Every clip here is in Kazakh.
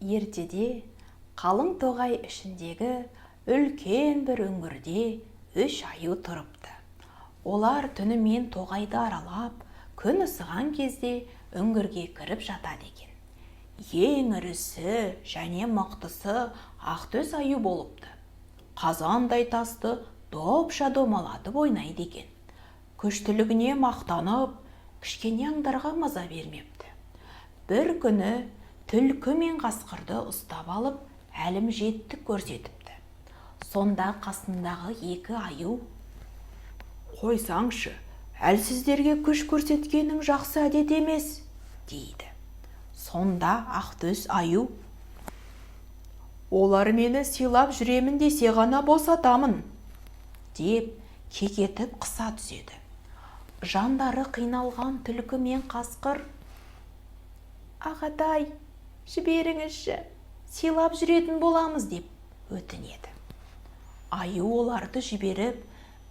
Ертеде қалың тоғай ішіндегі үлкен бір үңгірде үш аю тұрыпты. Олар түнімен тоғайды аралап, күн ысыған кезде үңгірге кіріп жатады екен. Ең ірісі және мықтысы Ақтөс аю болыпты. Қазандай тасты допша домалатып ойнайды екен. Күштілігіне мақтанып, кішкене аңдарға маза бермепті. Бір күні түлкі мен қасқырды ұстап алып, әлімжеттік көрсетіпті. Сонда қасындағы екі аю: «Қойсаңшы, әлсіздерге күш көрсеткенің жақсы әдет емес», – дейді. Сонда Ақтөс аю: «Олар мені сыйлап жүремін десе ғана босатамын», – деп кекетіп қыса түседі. Жандары қиналған түлкі мен қасқыр: «Ағатай, жіберіңізші, сыйлап жүретін боламыз», – деп өтінеді. Аю оларды жіберіп,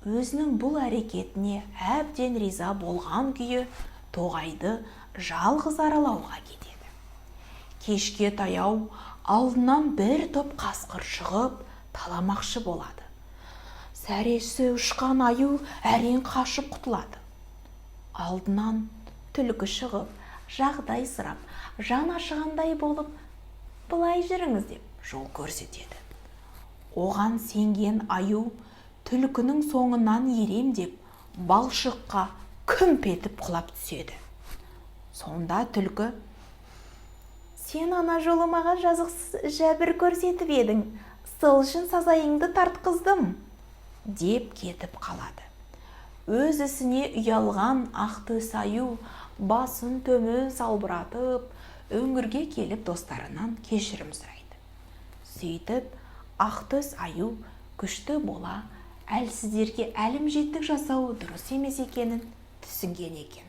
өзінің бұл әрекетіне әбден риза болған күйі тоғайды жалғыз аралауға кетеді. Кешке таяу алдынан бір топ қасқыр шығып, таламақшы болады. Сәресі ұшқан аю әрең қашып құтылады. Алдынан түлкі шығып, жағдай сұрап, жан ашығандай болып, «Былай жүріңіз» деп жол көрсетеді. Оған сенген аю түлкінің соңынан ерем деп, балшыққа күмп етіп құлап түседі. Сонда түлкі: «Сен ана жолы маған жазықсыз жәбір көрсетіп едің, сол үшін сазайыңды тартқыздым», – деп кетіп қалады. Өз ісіне ұялған Ақтөс аю басын төмен салбыратып, үңгірге келіп, достарынан кешірім сұрайды. Сөйтіп, Ақтөс аю күшті бола әлсіздерге әлімжеттік жасау дұрыс емес екенін түсінген екен.